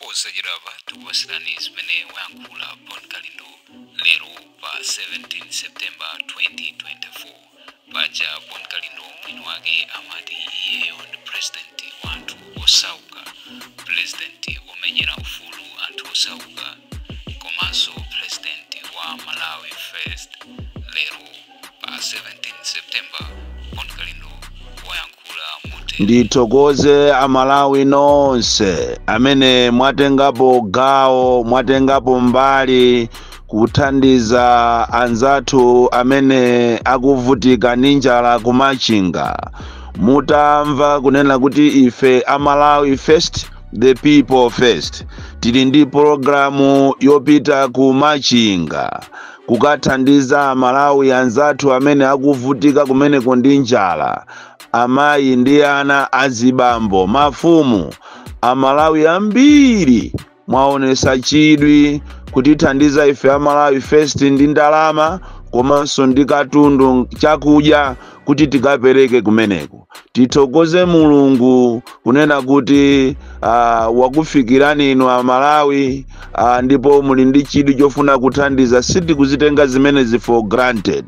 Posachedwapa tikupatsirani zimene wayankhula Bon Kalindo lero pa 17 September 2024. Paja Bon Kalindo mwini wake amati iyeyo ndi president wa anthu osauka, president womenyera ufulu anthu osauka, komanso president wa Malawi First. Lero pa 17 September Bon Kalindo wayankhula motere. Ndithokoze Amalawi nonse amene mwatengapo gawo, mwatengapo mbali kuthandiza anzathu amene akuvutika ndi njala kumachinga. Mutamva kunena kuti ife Amalawi First, the people first, tili ndi pologalamu yopita ku Machinga kukathandiza Amalawi anzathu amene akuvutika kumeneko ndi njala, amayi ndi ana, azibambo, mafumu, Amalawi ambiri mwaonesa chidwi kutithandiza ife Amalawi First ndi ndalama komanso ndi katundu, chakudya, kuti tikapereke kumeneko. Tithokoze Mulungu kunena kuti wakufikirani inu Amalawi, ndipo muli ndi chidwi chofuna kuthandiza. Sitikuzitenga zimenezi for granted.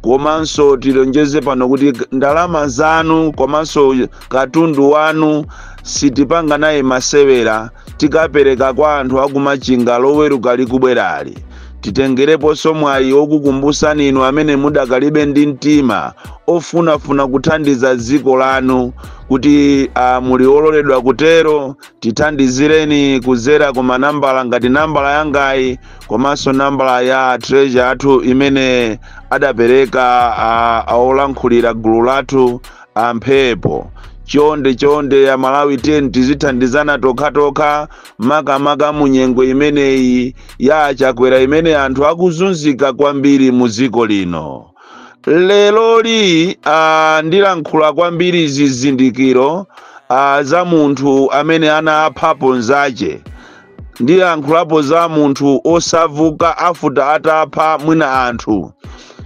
Komanso tilonjeze pano kuti ndalama zanu komanso katundu wanu sitipanga naye masewera, tikapereka kwa anthu akumachinga Loweruka likubwerali. Titengereponso mwayi wokukumbusani inu amene mudakalibe ndi mtima ofunafuna kuthandiza dziko lanu kuti muli ololedwa kutero. Tithandizireni kuzera ku manambala ngati nambala yangayi komanso nambala ya treasurer athu imene adapereka olankhulira gulu lathu amphepo. Chonde chonde Amalawi, tiyeni tizithandizana tokhatokha, makamaka mu nyengo imeneyi ya Chakwera imene anthu akuzunzika kwambiri mu dziko lino. Leloli ndilankhula kwambiri zizindikiro za munthu amene anaphapo nzache. Ndilankhulapo za munthu osavuka after atapha mwina anthu.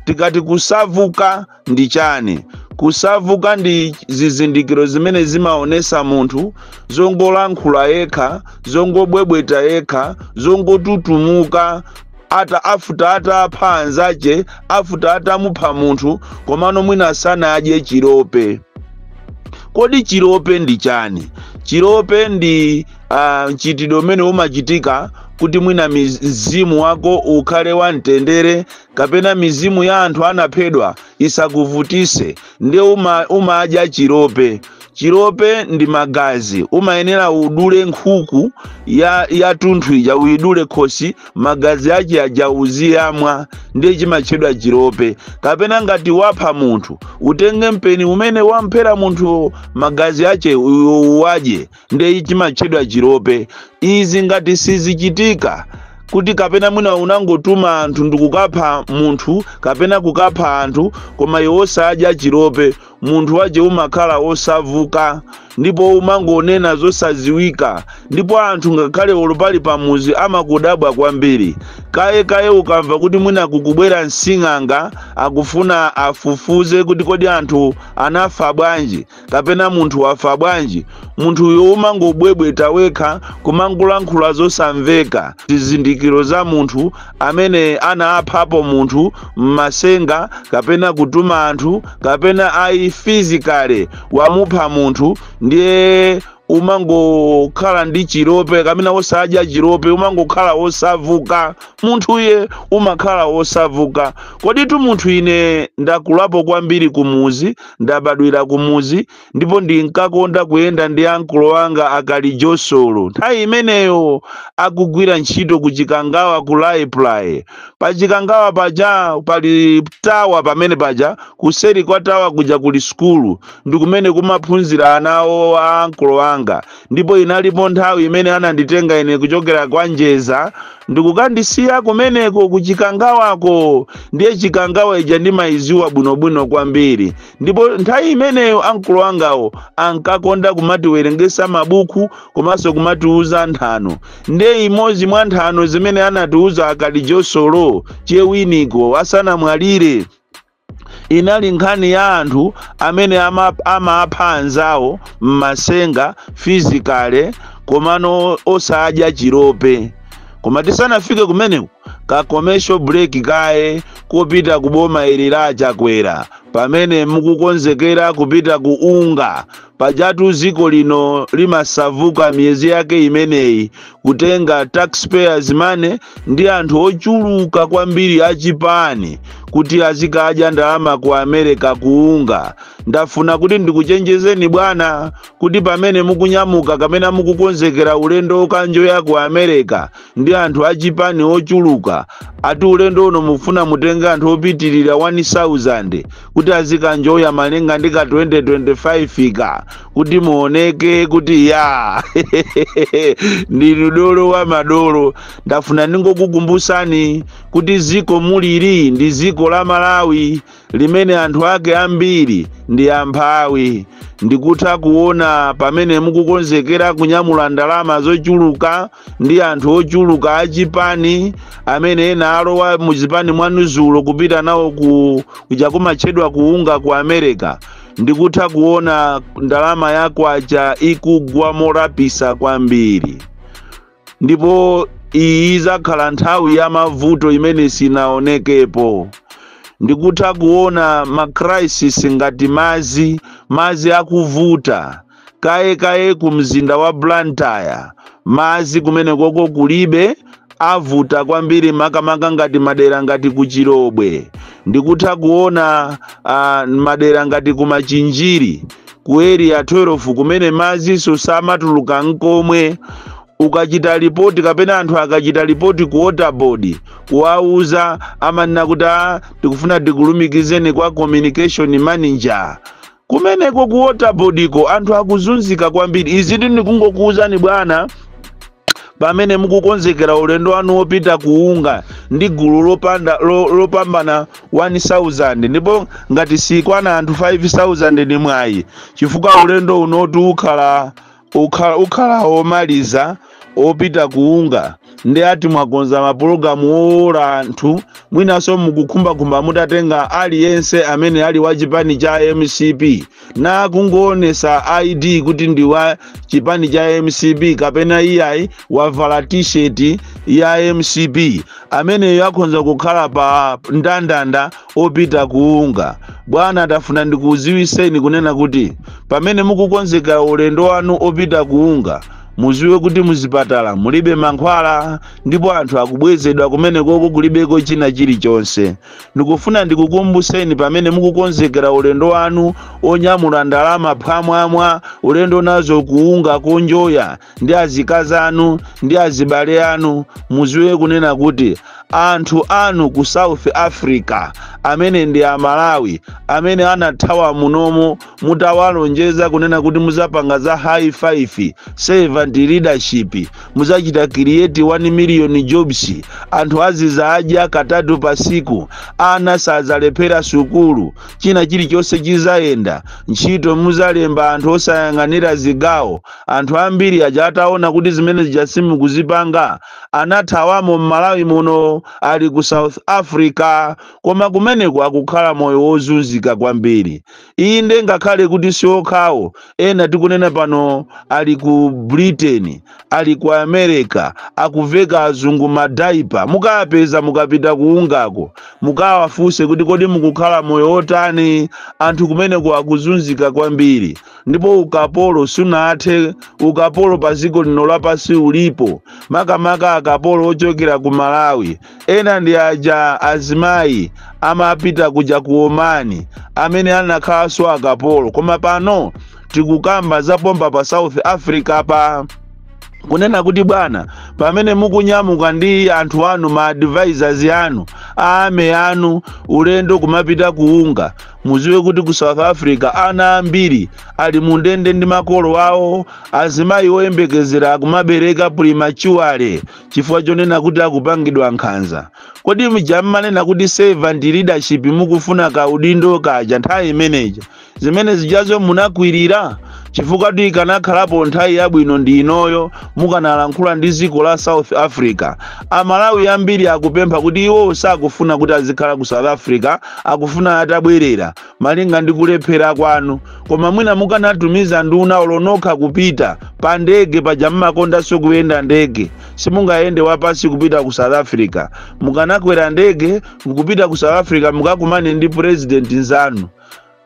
Tikati kusavuka ndi chani? Kusavuka ndi zizindikiro zimene zimaonesa munthu zongolankhula yekha, zongobwebweta yekha, zongotutumuka ata after atapha anzache, after atamupha munthu, komano mwina sanadye chilope. Kodi chilope ndi chani? Chilope ndi mchitidwe umene umachitika kuti mwina mzimu wako ukhale wamtendere kapena mizimu ya anthu anaphedwa isakuvutise, ndiye umadya chilope. Chilope ndi magazi. Umayenera udule nkhuku ya tunthu ija, uyidule khosi, magazi ache aja uziyamwa, ndiye chimatchedwa chilope. Kapena ngati wapha munthu, utenge mpeni umene wamphera munthu, magazi ache uwadye, ndiye chimatchedwa chilope. Izi ngati sizichitika, kuti kapena mwina unangotuma anthu ndikukapha munthu kapena kukapha anthu, koma iwe osadya chilope, munthu wache umakhala osavuka ndipo umangonena zosaziwika, ndipo anthu ngakhale olo pali pamuzi amakudabwa kwambiri. Kaye kaye ukamva kuti mwina kukubwera msing'anga, akufuna afufuze kuti kodi anthu anafa bwanji kapena munthu wafa bwanji, munthuyo umangobwebweta wekha, kumangolankhula zosamveka. Zizindikiro za munthu amene anaphapo munthu mmasenga kapena kutuma anthu kapena ayi, physically wamupha munthu, ndiye umangokhala ndi chilope kapena osadya chilope, umangokhala wosavuka. Munthuye umakhala wosavuka. Koditu munthu ine ndakulapo kwambiri kumuzi, ndabadwira kumuzi, ndipo ndinkakonda kuyenda ndi ankolo anga akali Josolo, nthawi imeneyo akugwira ntchito ku Chikangawa ku Raiply. Pa Chikangawa paja pali tower, pamene paja kuseri kwa tower kuja kuli sukulu, ndi kumene kumaphunzira anawo a ankolo anga. Ndipo inalipo nthawi imene ananditenga ine kuchokera kwa Njeza ndikukandisiya kumeneko kuchikangawako. Ndiye Chikangawa ija ndimayiziwa bwinobwino kwambiri. Ndipo nthawi imeneyo ankolo angawo ankakonda kumatiwerengesa mabuku komanso kumatiuza nthano. Ndiye imodzi mwa nthano zimene anatiuza akali Josolo chewiniko asanamwalire inali nkhani ya anthu amene amapha anzawo mmasenga physically. Komano osadya chirope. Koma tisanafike kumeneko, ka commercial break kaye kopita kuboma ili la Chakwera. Pamene mukukonzekera kupita ku UNGA, pajatu ziko lino limasavuka miyezi yake imeneyi kutenga taxpayers money ndi anthu ochuluka kwambiri achipani kuti azikadya ndalama ku America, ku UNGA. Ndafuna kuti ndikuchenjezeni bwana, kuti pamene mukunyamuka kapena mukukonzekera ulendo okanjoya ku America ndi anthu achipani ochuluka, ati ulendo uno mufuna mutenge anthu opitirira 1000 kuti azikanjoya malinga ndi ka 2025 ka, kuti muoneke kuti ya ndinu dolo wa madolo. Ndafuna ndingokukumbusani kuti ziko mulili ndi ziko la Malawi limene anthu ake ambiri ndi amphawi. Ndikutha kuona pamene mukukonzekera kunyamula ndalama zochuluka ndi anthu ochuluka achipani amene ena alowa muzipani mwanuzulo kupita nawo ku kuja kumatchedwa ku UNGA ku America. Ndikutha kuona ndalama ya kwacha ikugwa morapisa kwambiri, ndipo iyi izakhala nthawi ya mavuto imene sinaonekepo. Ndikutha kuona ma crisis ngati mazi akuvuta kaye kaye ku mzinda wa Blantyre. Mazi kumene koko kulibe, avuta kwambiri, makamaka ngati madera ngati ku Chilobwe. Ndikutha kuona madera ngati ku Machinjiri, ku Area 12, kumene maziso samatuluka nkomwe. Ukachita ripoti kapena anthu akachita ripoti ku Water Board kuwauza, amanena kuti, "Ah, tikufuna tikulumikizeni kwa communication manager." Kumeneko ku Water Board ko anthu akuzunzika kwambiri. Izi ndikungokuwuzani bwana, pamene mukukonzekera ulendo wanu wopita ku UNGA ndi gulu lopambana 1000, ndipo ngati sikwana anthu 5000 ni mwayi, chifukwa ulendo unoti ukhala womaliza opita ku UNGA. Ndi ati mwakonza mapulogalamu owola anthu, mwinanso mukukhumbakhumba mutatenga aliyense amene ali wa chipani cha MCP na kungoonesa ID kuti ndi wa chipani cha MCP kapena iyayi wavala T-shirt ya MCP, ameneyo akhonza kukhala pa ndandanda opita ku UNGA. Bwana, tafuna ndikuziwiseni kunena kuti pamene mukukonzekera ulendo wanu opita ku UNGA, muziwe kuti muzipatala mulibe mankhwala ndipo anthu akubwezedwa kumene koko, kulibeko china chilichonse. Ndikufuna ndikukumbuseni, pamene mukukonzekera ulendo wanu onyamula ndalama phwamwamwa ulendo nazo ku UNGA konjoya ndi azikazi anu ndi azibale anu, muziwe kunena kuti anthu anu ku South Africa amene ndi Amalawi amene anathawa munomo mutawalonjeza kunena kuti muzapanga za high five, servant leadership, muzachita create 1 million jobs, anthu azizadya katatu pa siku, ana sazalephera sukulu, china chilichonse chizayenda, ntchito muzalemba anthu osayang'anira zigawo. Anthu ambiri aja ataona kuti zimene zija simukuzipanga, anathawamo m'Malawi muno, ali ku South Africa, koma kumeneko akukhala moyo wozunzika kwambiri. Inde, ngakhale kuti siokhawo, ena tikunena pano ali ku Britain, ali ku America, akuveka azungu ma diaper. Mukapeza mukapita ku UNGA ko, mukawafunse kuti kodi mukukhala moyo wotani? Anthu kumeneko akuzunzika kwambiri, ndipo ukapolo sunathe. Ukapolo pa dziko lino lapansi ulipo, makamaka akapolo ochokera ku Malawi. Ena ndi aja azimayi amapita kuja ku Omani amene anakhalanso akapolo. Koma pano tikukamba zapomba pa South Africa pa, kunena kuti bwana, pamene mukunyamuka ndi anthu anu, ma advisors anu, ame anu, ulendo kumapita ku UNGA, muziwe kuti ku South Africa ana ambiri ali mundende ndi makolo awo. Azimayi oyembekezera akumabereka prematurely chifukwa chonena kuti akupangidwa nkhanza. Kodi mja mmanena kuti servant leadership, mukufuna kaudindo kaja nthawi imeneja, zimene zijazo munakwirira? Chifukwa tikanakhalapo nthawi yabwino ndi inoyo, mukanalankhula ndi dziko la South Africa. Amalawi ambiri akupempha kuti iwo sakufuna kuti azikhala ku South Africa, akufuna atabwerera malinga ndi kulephera kwanu. Koma mwina mukanatumiza nduna olonokha kupita pa ndege, paja mmakondanso kuyenda ndege, simungayende wapasi kupita ku South Africa. Mukanakwera ndege mukupita ku South Africa, mukakumane ndi president nzanu,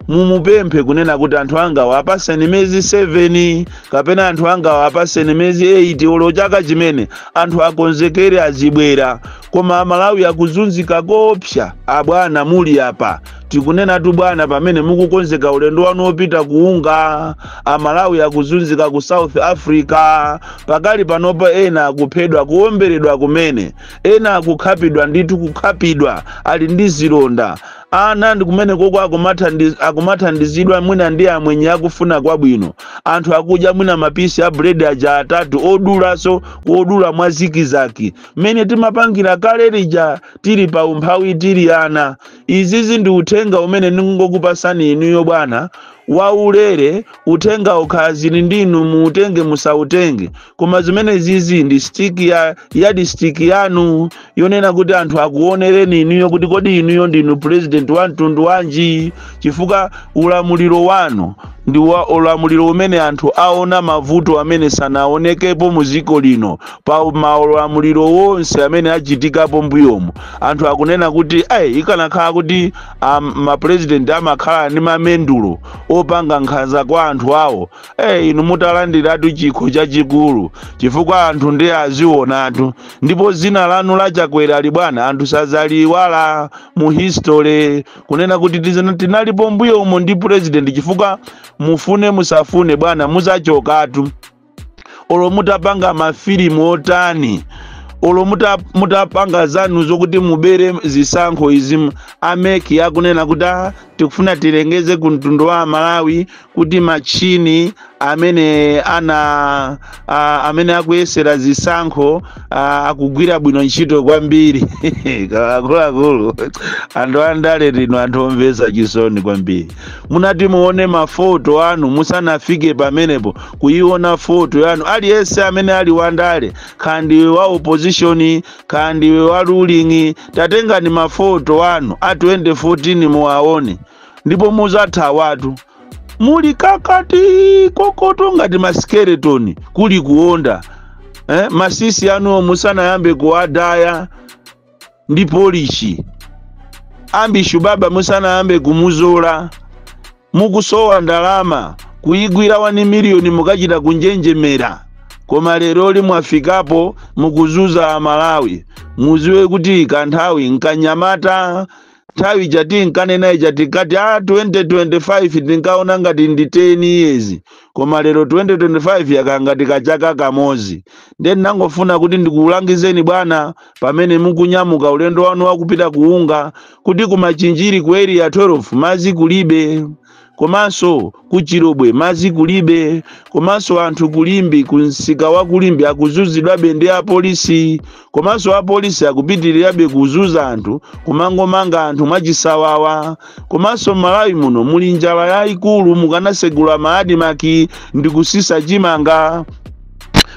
mumupemphe kunena kuti anthu anga wapaseni miyezi 7 kapena anthu anga wapaseni miyezi 8 olo chaka chimene anthu akonzekere azibwera. Koma Amalawi akuzunzika kopsa. Abwana muli apa, tikunenatu bwana, pamene mukukonzeka ulendo wanu wopita kuunga, Amalawi akuzunzika ku South Africa. Pakali panopa ena akuphedwa, kuwomberedwa kumene, ena akukhapidwa ndithu, kukhapidwa ali ndi zilonda. Ana ndi kumene koko akumathandizidwa mwina ndi amwenye akufuna kwabwino. Anthu akudya mwina mapisi a buledi aja atatu odulaso, odula mwa zikizaki, mmene timapangira kale lija tili pa umphawi, tili ana. Izizi ndi uthenga umene ndingokupasani inuyo bwana waulere. Uthenga ukhazili ndinu, muutenge musautenge, koma zimene zizi ndi stick ya yardstick yanu yonena kuti anthu akuonereni inuyo kuti kodi inuyo ndinu president wa mtundu wanji, chifukwa ulamuliro wanu ndi wa ulamuliro umene anthu aona mavuto amene sanaonekepo mu dziko lino pa maulamuliro wonse amene achitikapo mbuyomu. Anthu akunena kuti ayi, ikanakhala kuti mapresident amakhala ndi mamendulo opanga nkhanza kwa anthu awo, inu mutalandiratu chikho chachikulu, chifukwa anthu ndi azionatu. Ndipo zina lanu la Chakwera ali bwana, anthu sazaliwala mu history kunena kuti tinalipo mbuyo umo ndi president. Chifukwa mufune musafune bwana, muzachokatu. Olo mutapanga mafilimu otani, olo mutapanga zanu zokuti mubere zisankho izi, a MEC akunena kuti tikufuna tilengeze ku mtundu wa Malawi kuti machini amene ana amene akuyesera zisankho akugwira bwino ntchito kwambiri. Akuluakulu, anthu andale lino, anthu omvetsa chisoni kwambiri. Munati muone mafoto anu musanafike pamenepo, kuiona foto yanu, aliyense amene ali wandale, kandi wa opposition kandi wa ruling, tatengani mafoto anu a 2014 muwaone, ndipo muzathawatu muli kakati kokoto ngati maskeleton, kuli kuonda masisi anuwo musanayambe kuwadaya ndi polishi, ambishu baba musanayambe kumuzola, mukusowa ndalama kuyigwira 1 miliyoni mukachita kunjenjemera. Koma lero limwafikapo mukuzuza Amalawi. Muziwe kuti kanthawi nkanyamata, nthawi ija tinkanena ija tikati 2025 tinkaona ngati ndi 10 years, koma lero 2025 yakangati kachaka kamozi. Ndiye ndinangofuna kuti ndikulangizeni bwana, pamene mukunyamuka ulendo wanu wakupita kuunga, kuti kumachinjiri ku Area 12 madzi kulibe, komanso kuchirobwe madzi kulibe, komanso anthu kulimbi, kumsika wa kulimbi akuzuzidwabe ndi apolisi, komanso apolisi akupitirirabe kuzuza anthu, kumangomanga anthu mwachisawawa. Komanso Malawi muno muli njala yayikulu, mukanasegula ma ADMARC ndi kusisa chimanga,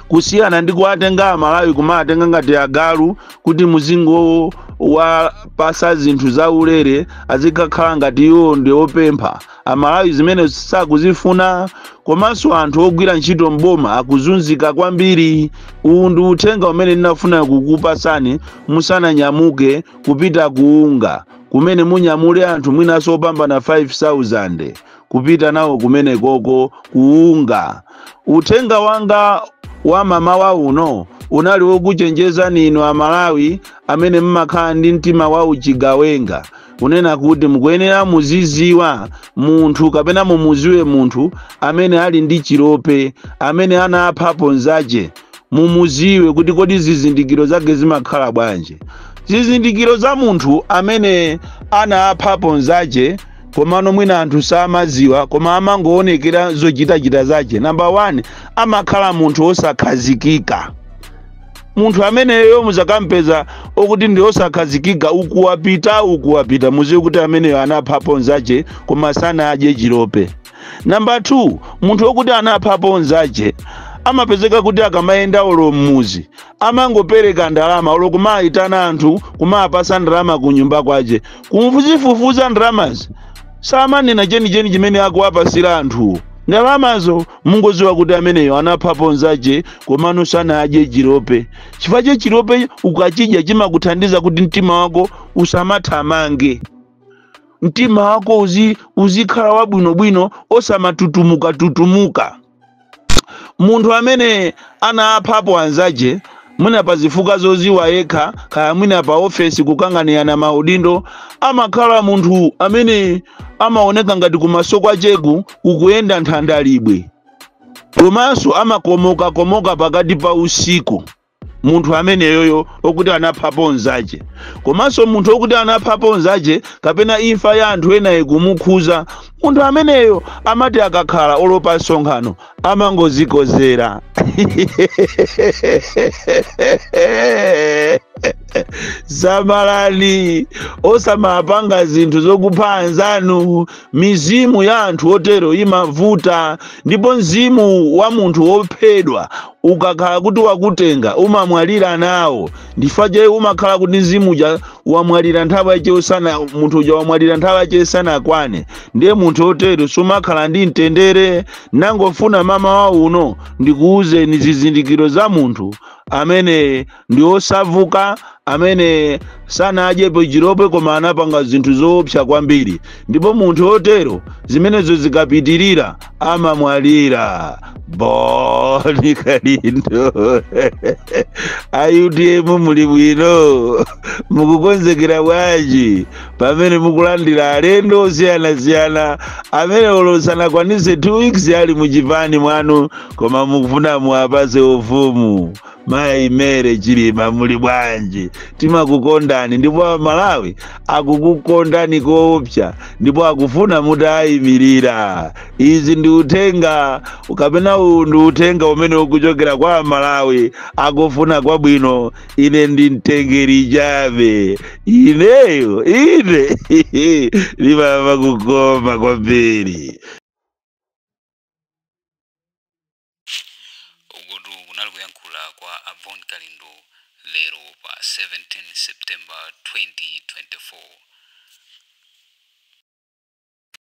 kusiyana ndi kuwatenga Amalawi kumawatenga ngati agalu kuti muzingo wapasa zinthu zaulere, azikakhala ngati iwo ndi opempha. Amalawi zimene sakuzifuna. Komanso anthu ogwira ntchito mboma akuzunzika kwambiri. Uwu ndi uthenga umene ndinafuna kukupasani musananyamuke kupita kuunga, kumene munyamule anthu mwinanso opambana 5000 kupita nawo kumene koko kuunga. Uthenga wanga wa mamawa uno unali wokuchenjezani inu Amalawi amene mmakhala ndi mtima wa uchigawenga, kunena kuti mukuyenera muziziwa munthu kapena mumuziwe munthu amene ali ndi chilope, amene anaphapo nzache, mumuziwe kuti kodi zizindikiro zake zimakhala bwanji. Zizindikiro za munthu amene anaphapo nzache, komano mwina anthu samaziwa, koma amangoonekera zochitachita zache. Namba 1, amakhala munthu osakhazikika. Munthu ameneyo muzakampeza okuti ndi osakhazikika, ukuwapita ukuwapita, muziwe kuti ameneyo anaphapo nzache koma sanadye chilope. Namba 2, munthu wokuti anaphapo nzache amapezeka kuti akamayenda olo mmuzi amangopereka ndalama, olo kumayitana anthu kumapasa ndalama ku nyumba kwache, kumfuzifufuza ndalamazi samanena chenicheni chimene akuwapasira anthu ndalamazo. Mungoziwa kuti ameneyo anaphapo nzache, komano sanadye chirope, chifukwa che chirope ukachidya chimakuthandiza kuti mtima wako usamathamange, mtima wako uzikhala wabwinobwino, osamatutumuka tutumuka. Munthu amene anaphapo anzache mwina pa zifukwa zoziwa yekha, kaya mwina pa ofesi kukanganirana maudindo, amakhala munthu amene amaoneka ngati kumaso kwacheku kukuyenda nthandalibwe, komanso amakomokakomoka pakati pa usiku. Munthu ameneyoyo okuti anaphapo nzache, komanso munthu okuti anaphapo nzache kapena imfa ya anthu ena ikumukhuza, munthu ameneyo amati akakhala olopa msonkhano amangozikozera. Samalani, osamapanga zinthu zokupha anzanu. Mizimu ya anthu otero imavuta, ndipo mzimu wa munthu wophedwa ukakhala kuti wakutenga umamwalira nawo. Ndifache umakhala kuti mzimu uja wamwalira nthawi yache usana, munthu uja wamwalira nthawi yache isanakwane. Ndiye munthu otero sumakhala ndi mtendere. Nangofuna mama wa uno ndikuwuzeni zizindikiro za munthu amene ndi osavuka, amene sanadyepo chirope koma anapanga zinthu zoopsa kwambiri, ndipo munthu otero zimenezo zikapitirira amamwalira. Boni Kalindo, a UTM muli bwino, mukukonzekera bwanji pamene mukulandira alendo osiyanasiyana amene olo sanakwanise 2 weeks ali muchipani mwanu, koma mukufuna muwapase ufumu? Mayi Mary Chilima muli bwanji? Timakukondani, ndipo Malawi akukukondani koopsa, ndipo akufuna mutayimirira. Izi ndi uthenga kapena uwu ndi uthenga umene ukuchokera kwa Malawi akufuna kwabwino. Ine ndi mtengeri chabe, ineyo ine limamva kukoma kwambiri. Ukotu kunali kuyankhula kwa a Bon Kalindo lero pa 17 September 2024.